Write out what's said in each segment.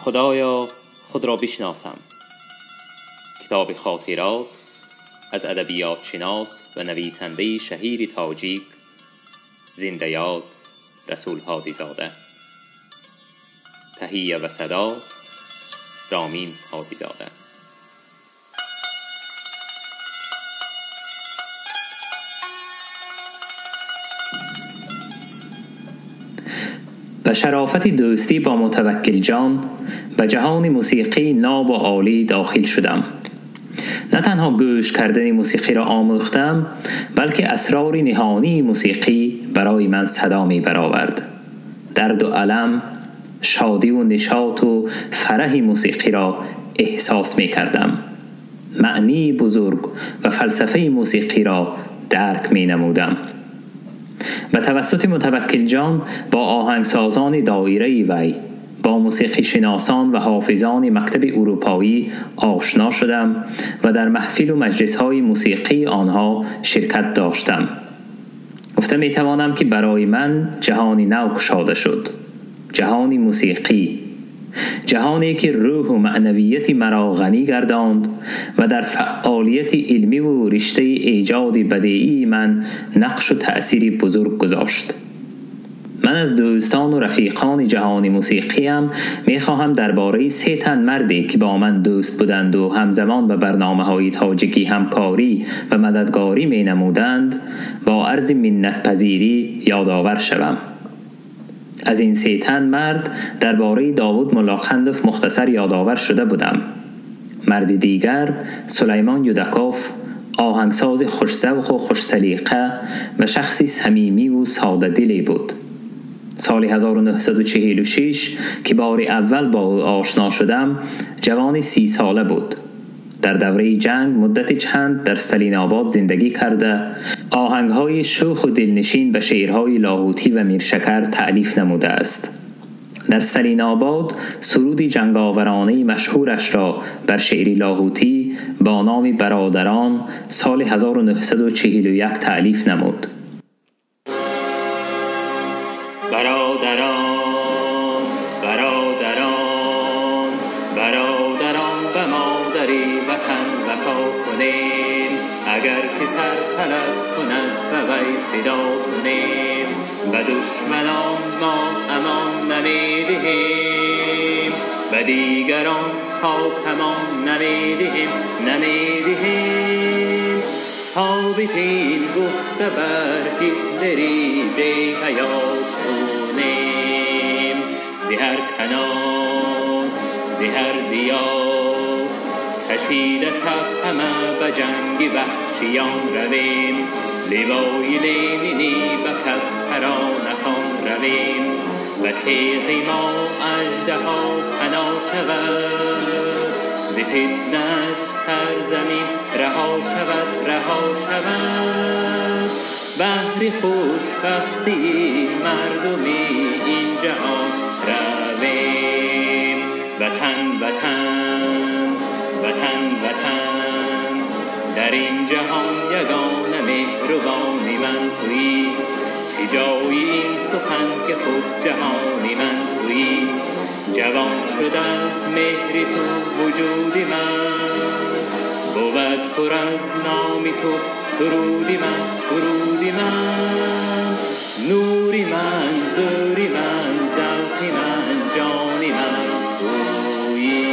خدایا خود را بشناسم. کتاب خاطرات از ادبیات شناس و نویسنده شهیر تاجیک زنده یاد رسول هادیزاده. تهیه و صدا رامین هادیزاده. به شرافت دوستی با متوکل جان به جهان موسیقی ناب و عالی داخل شدم. نه تنها گوش کردن موسیقی را آموختم، بلکه اسرار نهانی موسیقی برای من صدا می برآورد. درد و الم، شادی و نشاط و فرح موسیقی را احساس می کردم. معنی بزرگ و فلسفه موسیقی را درک می نمودم. و توسط متوکل جان با آهنگسازان دایره وی، با موسیقی شناسان و حافظان مکتب اروپایی آشنا شدم و در محفل و مجلس‌های موسیقی آنها شرکت داشتم. گفته می توانم که برای من جهانی نو گشاده شد، جهانی موسیقی، جهانی که روح و معنویت مرا غنی گرداند و در فعالیت علمی و رشته ایجاد بدیعی من نقش و تأثیر بزرگ گذاشت. من از دوستان و رفیقان جهان موسیقیم می خواهم درباره 3 تن مردی که با من دوست بودند و همزمان به برنامه‌های تاجیکی همکاری و مددگاری می نمودند با عرض منت پذیری یادآور شوم. از این 3 تن مرد درباره داوود ملاقندف مختصر یادآور شده بودم. مرد دیگر سلیمان یودکوف، آهنگساز خوش‌ذوق و خوش‌سلیقه و شخصی صمیمی و ساده دلی بود. سال 1946 که بار اول با او آشنا شدم، جوان 30 ساله بود. در دوره جنگ مدت چند در ستالین آباد زندگی کرده، آهنگ‌های شوخ و دلنشین به شعرهای لاهوتی و میرشکر تألیف نموده است. در ستالین آباد سرود جنگاورانه مشهورش را بر شعر لاهوتی با نام برادران سال 1941 تألیف نمود. برادران، برادران، برادران به مادری وطن وفا کنیم، اگر که سر طلب کند به وی فدا کنیم، به دشمنان ما امان نمیدهیم، به دیگران خاک امان نمیدهیم، نمیدهیم. ثابت این گفته بر هیتلری بی حیا کنیم، ز هر کنار ز هر دیار کشیده صف همه به جنگ وحشیان رویم، لوای لنینی به کف ترانه خوان رویم، و تیغ ما اژدها فنا شود، ز فتنه‌اش سرزمین رها شود، رها شود. بهر خوشبختی مردمی این جهان رویم. وطن وطن وطن وطن، در این جهان یگانه مهربانی من تویی، چه جایی این سخن که خود جهانی من تویی. جوان شد از مهر تو وجود من، بود پر از نام تو سرودی من، سرودی من. نوری من، زوری من، ذوقی من، جانی من تویی.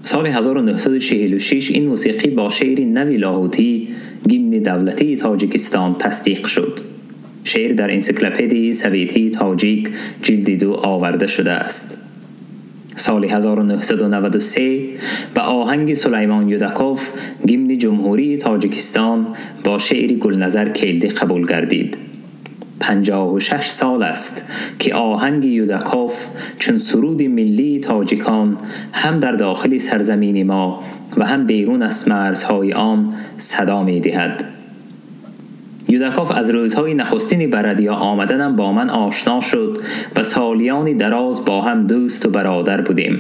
سال 1946 این موسیقی با شعر نوی لاهوتی گیمن دولتی تاجیکستان تصدیق شد. شعر در انسیکلوپدی سویتی تاجیک جلد 2 آورده شده است. سال 1993 به آهنگ سلیمان یودکوف گیمن جمهوری تاجیکستان با شعر گلنظر کلدی قبول گردید. 56 سال است که آهنگ یودکوف چون سرود ملی تاجیکان هم در داخل سرزمین ما و هم بیرون از مرزهای آن صدا می دهد. یودکوف از روزهای نخستین به رادیو آمدنم با من آشنا شد و سالیانی دراز با هم دوست و برادر بودیم.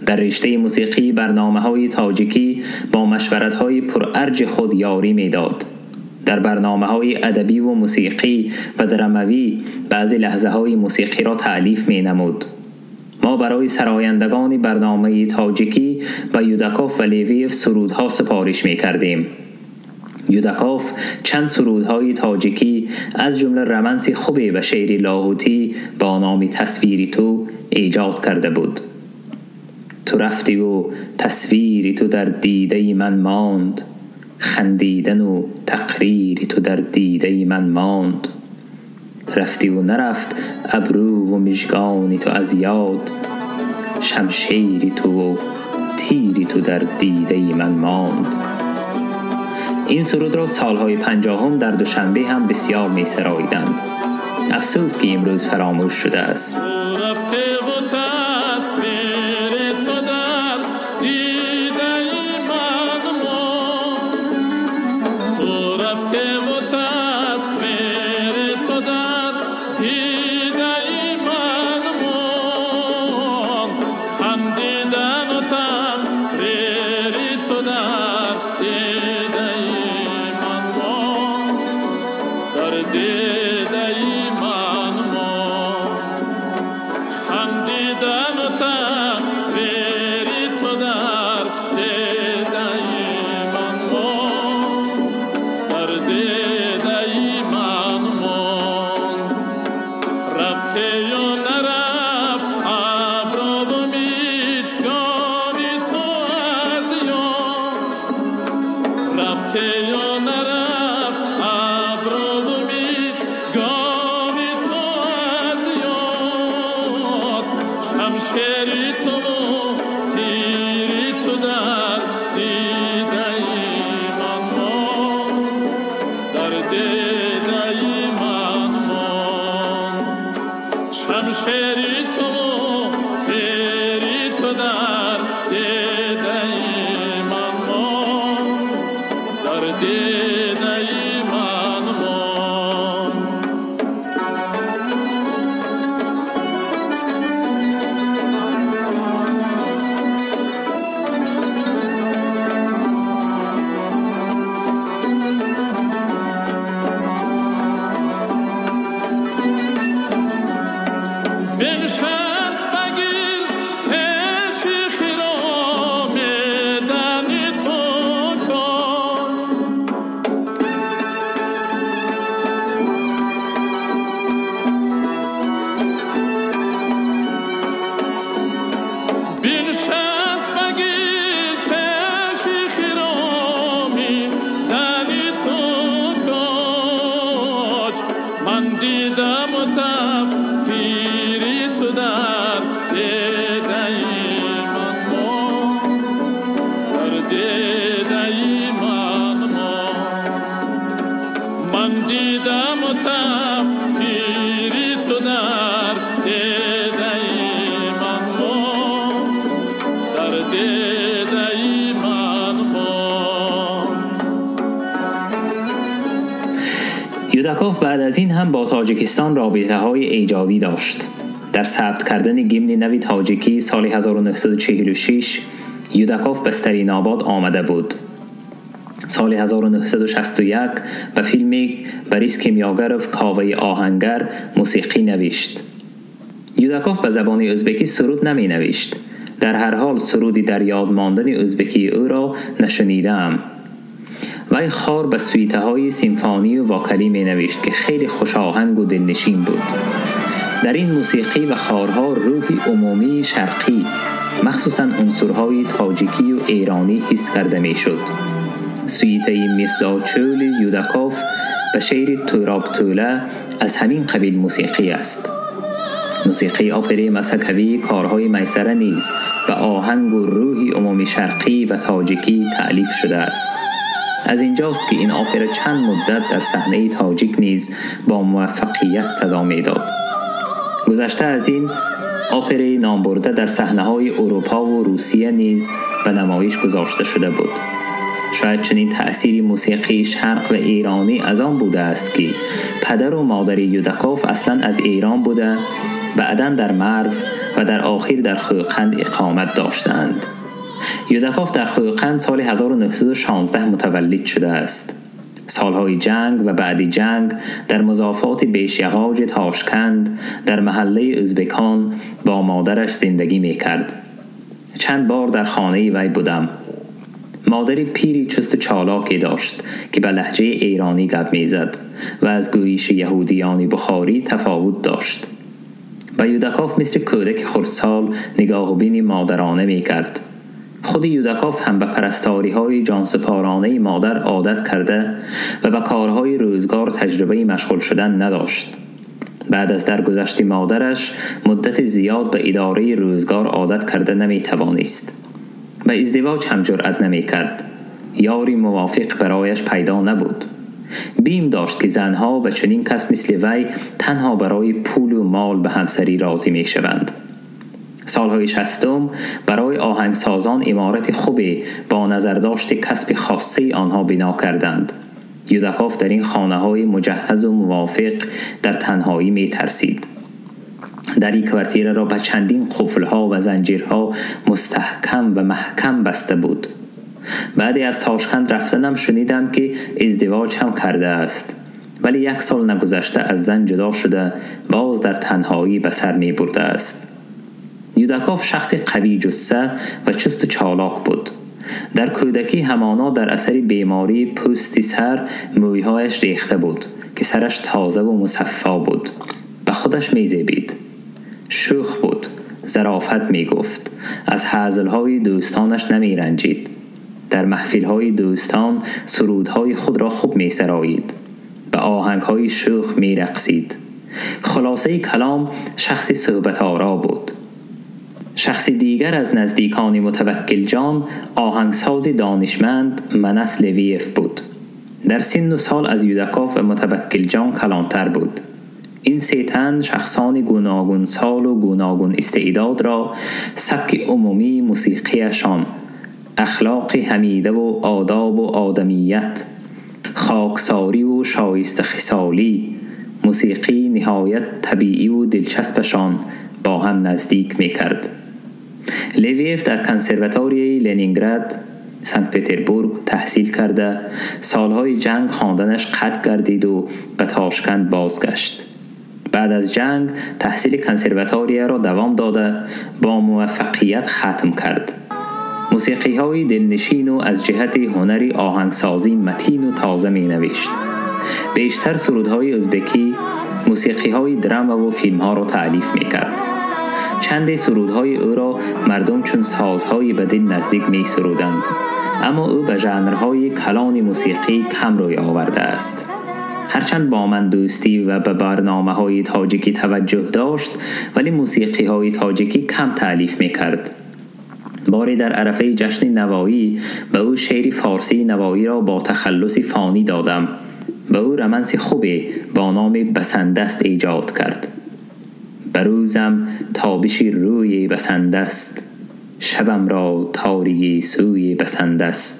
در رشته موسیقی برنامه‌های تاجیکی با مشورت‌های پرارج خود یاری می‌داد. در برنامه‌های ادبی و موسیقی و دراموی بعضی لحظه‌های موسیقی را تألیف می‌نمود. ما برای سرایندگان برنامه تاجیکی و یوداکوف و لیویف سرودها سفارش می‌کردیم. یوداکوف چند سرودهای تاجیکی از جمله رمنس خوبی و شعر لاهوتی با نام تصویری تو ایجاد کرده بود. تو رفتی و تصویری تو در دیده من ماند، خندیدن و تقریری تو در دیده من ماند. رفتی و نرفت ابرو و مژگانی تو از یاد، شمشیری تو و تیری تو در دیده من ماند. این سرود را سالهای 50 در دوشنبه هم بسیار می سراییدند. افسوس که امروز فراموش شده است. یوداکوف بعد از این هم با تاجیکستان رابطه های ایجادی داشت. در ثبت کردن گیمن نوی تاجیکی سال 1946 یوداکوف به ستریناباد آمده بود. سال 1961 به فیلم بریس کیمیاگروف کاوه آهنگر موسیقی نوشت. یوداکوف به زبان ازبکی سرود نمی نوشت. در هر حال سرودی در یاد ماندن ازبکی او را نشنیدم. وی خار به سویته های سیمفونی و واکالی می نوشت که خیلی خوش آهنگ و دلنشین بود. در این موسیقی و خارها روح عمومی شرقی، مخصوصاً عنصرهای تاجیکی و ایرانی حس کرده می شد. سویته میرزا چول یوداکوف به شعر توراب توله از همین قبیل موسیقی است. موسیقی اپرای مسکوی کارهای میسره نیز به آهنگ و روح عمومی شرقی و تاجیکی تألیف شده است. از اینجاست که این اپرا چند مدت در صحنه تاجیک نیز با موفقیت صدا میداد. گذشته از این، اپرای نامبرده در صحنه‌های اروپا و روسیه نیز به نمایش گذاشته شده بود. شاید چنین تأثیر موسیقی شرق و ایرانی از آن بوده است که پدر و مادر یوداکوف اصلاً از ایران بوده، بعداً در مرو و در آخر در خوقند اقامت داشتند. یوداکوف در خوقند سال 1916 متولد شده است. Солҳои ҷанг ва баъди ҷанг дар музофоти Бешяғоҷи Тошканд дар маҳаллаи ӯзбекон бо модараш зиндагӣ мекард. Чанд бор дар хонаи вай будам. Модари пири чусту чолоке дошт, ки ба лаҳҷаи эронӣ гап мезад ва аз гӯйиши яҳудиёни бухорӣ тафовут дошт. Ба Юдаков мисли кӯдаки хурдсол нигоҳубини модарона мекард. Худи Юдаков ҳам ба парасториҳои ҷонсупоронаи модар одат карда ва ба корҳои рӯзгор таҷрибаи машғул шудан надошт. Баъд аз даргузашти модараш муддати зиёд ба идораи рӯзгор одат карда наметавонист. Ба издивоҷ ҳам ҷуръат намекард. Ёри мувофиқ барояш пайдо набуд. Бим дошт, ки занҳо ба чунин кас мисли вай танҳо барои пулу мол ба ҳамсарӣ розӣ мешаванд. Солҳои 60 барои оҳангсозон иморати хубе бо назардошти касби хоссаи онҳо бино карданд. Юдаков дар ин хонаҳои муҷаҳҳазу мувофиқ дар танҳоӣ метарсид. Дари квартираро ба чандин қуфлҳо ва занҷирҳо мустаҳкам ва маҳкам баста буд. Баъде аз Тошканд рафтанам шунидам, ки издивоҷ ҳам кардааст, вале як сол нагузашта аз зан ҷудо шуда боз дар танҳоӣ ба сар мебурдааст. Юдаков шахси қавӣ ҷусса ва чусту чолок буд. Дар кӯдакӣ ҳамоно дар асари бемории пӯсти сар мӯйҳояш рехта буд, ки сараш тозаву мусаффо буд. Ба худаш мезебид. Шӯх буд, зарофат мегуфт, аз ҳазлҳои дӯстонаш намеранҷид. Дар маҳфилҳои дӯстон сурудҳои худро хуб месароид, ба оҳангҳои шӯх мерақсид. Хулосаи калом, шахси суҳбаторо буд. Шахси дигар аз наздикони Мутаваккилҷон оҳангсози донишманд Манас Левиев буд. Дар синну сол аз Юдаков ва Мутаваккилҷон калонтар буд. Ин се тан шахсони гуногунсолу гуногун истеъдодро сабки умумии мусиқияшон, ахлоқи ҳамидаву одобу одамият, хоксориву шоистахисолӣ, мусиқии ниҳоят табииву дилчаспашон бо ҳам наздик мекард. Левиев дар консерваторияи Ленинград, Санкт-Петербург таҳсил карда, солҳои ҷанг хонданаш қатъ гардиду ба Тошканд бозгашт. Баъд аз ҷанг таҳсили консерваторияро давом дода, бо муваффақият хатм кард. Мусиқиҳои дилнишину аз ҷиҳати ҳунари оҳангсозӣ матину тоза менавишт. Бештар сурудҳои ӯзбекӣ, мусиқиҳои драмаву филмҳоро таълиф мекард. Чанде сурудҳои ӯро мардум чун созҳои ба дил наздик месуруданд, аммо ӯ ба жанрҳои калони мусиқӣ кам рӯй овардааст. Ҳарчанд бо ман дӯстӣ ва ба барномаҳои тоҷикӣ таваҷҷӯҳ дошт, вале мусиқиҳои тоҷикӣ кам таълиф мекард. Боре дар арафаи ҷашни Навоӣ ба ӯ шеъри форсии Навоиро бо тахаллуси Фонӣ додам. Ба ӯ романси хубе бо номи Басандаст эҷод кард. Ба рӯзам тобиши рӯе басандаст, шабамро торигӣ сӯе басандаст.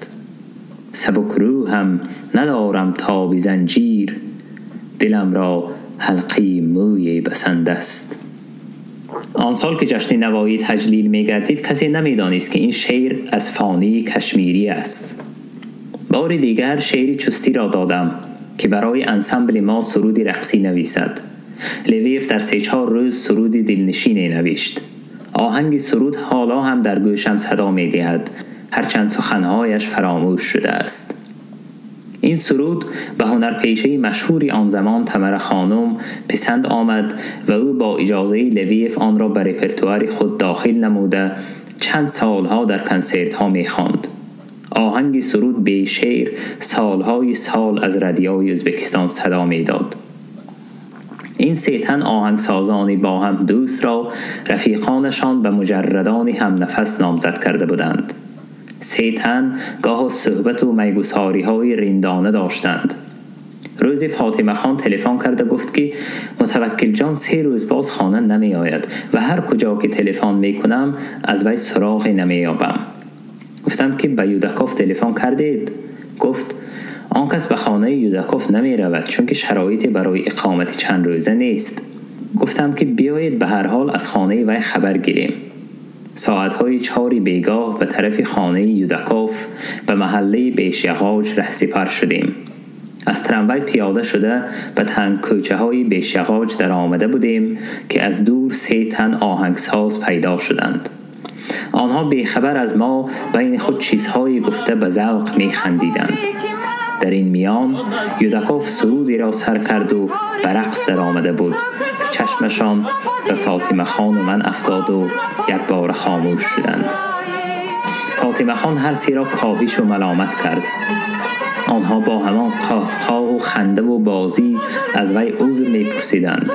Сабук рӯҳам надорам тоби занҷир, диламро ҳалқаи мӯе басандаст. Он сол ки ҷашни Навоӣ таҷлил мегардид, касе намедонист, ки ин шеър аз Фонии Кашмирӣ аст. Бори дигар шеъри Чустиро додам, ки барои ансамбли мо суруди рақсӣ нависад. Левиев дар 3-4 рӯз суруди дилнишине навишт. Оҳанги суруд ҳоло ҳам дар гӯшам садо медиҳад, ҳарчанд суханҳояш фаромӯш шудааст. Ин суруд ба ҳунарпешаи машҳури он замон Тамара хонум писанд омад ва ӯ бо иҷозаи Левиев онро ба репертуари худ дохил намуда чанд солҳо дар консертҳо мехонд. Оҳанги суруд бешеър солҳои сол аз радиои Ӯзбекистон садо медод. Ин се тан оҳангсозони бо ҳам дӯстро рафиқонашон ба муҷаррадони ҳамнафас номзад карда буданд. Се тан гоҳо суҳбату майгусориҳои риндона доштанд. Рӯзи Фотимахон телефон карда гуфт, ки Мутаваккилҷон 3 рӯз боз хона намеояд ва ҳар куҷо ки телефон мекунам, аз вай суроғе намеёбам. Гуфтам, ки ба Юдаков телефон кардед? Гуфт, он кас ба хонаи Юдаков намеравад, чунки шароите барои иқомати чанд рӯза нест. Гуфтам, ки биёед ба ҳар ҳол аз хонаи вай хабар гирем. Соатҳои 4 бегоҳ ба тарафи хонаи Юдаков ба маҳаллаи Бешяғоҷ раҳсипар шудем. Аз трамвай пиёда шуда ба танг кӯчаҳои Бешяғоҷ даромада будем ки аз дур се тан оҳангсоз пайдо шуданд. Онҳо бехабар аз мо байни худ чизҳое гуфта ба завқ механдиданд. Дар ин миён Юдаков сурудеро сар кард у ба рақс даромада буд ки чашмашон ба Фотимахон ва ман афтод у якбора хомӯш шуданд. Фотимахон ҳар серо коҳишу маломат кард. Онҳо бо ҳамон қоҳқоҳу хандаву бозӣ аз вай узр мепурсиданд.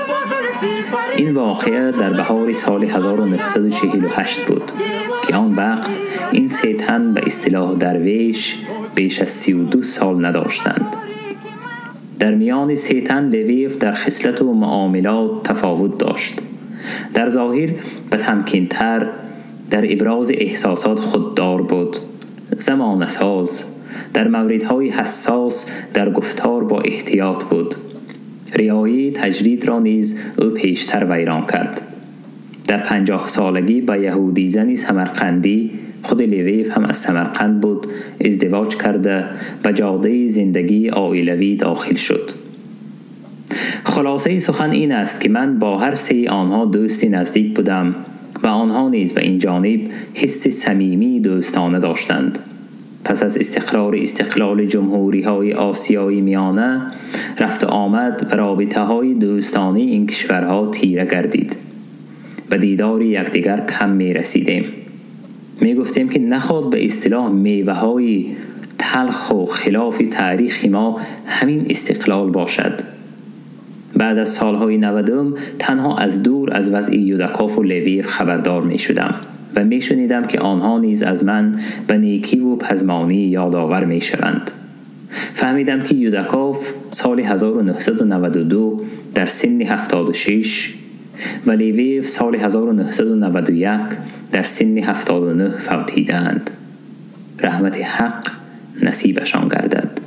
Ин воқеа дар баҳори соли 1948 буд ки он вақт ин се тан ба истилоҳ дарвеш беш аз 32 сол надоштанд. Дар миёни се тан Левиев дар хислату муомилот тафовут дошт. Дар зоҳир ба тамкинтар, дар ибрози эҳсосот худдор буд, замонасоз, дар мавридҳои ҳассос дар гуфтор бо эҳтиёт буд. Риояи таҷридро низ ӯ пештар вайрон кард. Дар 50-солагӣ ба яҳудизани самарқандӣ, худи Левиев ҳам аз Самарқанд буд, издивоҷ карда ба ҷодаи зиндагии оилавӣ дохил шуд. Хулосаи сухан ин аст ки ман бо ҳар сеи онҳо дӯсти наздик будам ва онҳо низ ба ин ҷониб ҳисси самимии дӯстона доштанд. Пас аз истиқрори истиқлоли ҷумҳуриҳои осиёи миёна, рафту омад ва робитаҳои дӯстонаи ин кишварҳо тира гардид. Ба дидори якдигар кам мерасидем. Мегуфтем ки наход ба истилоҳ меваҳои талху хилофи таърихи мо ҳамин истиқлол бошад. Баъд аз солҳои 90 танҳо аз дур аз вазъи Юдакову Левиев хабардор мешудам ва мешунидам ки онҳо низ аз ман ба некиву пазмонӣ ёдовар мешаванд. Фаҳмидам ки Юдаков соли 1992 дар синни 76 ва Левиев соли 1991 дар синни 79 фавтидаанд. Раҳмати ҳақ насибашон гардад.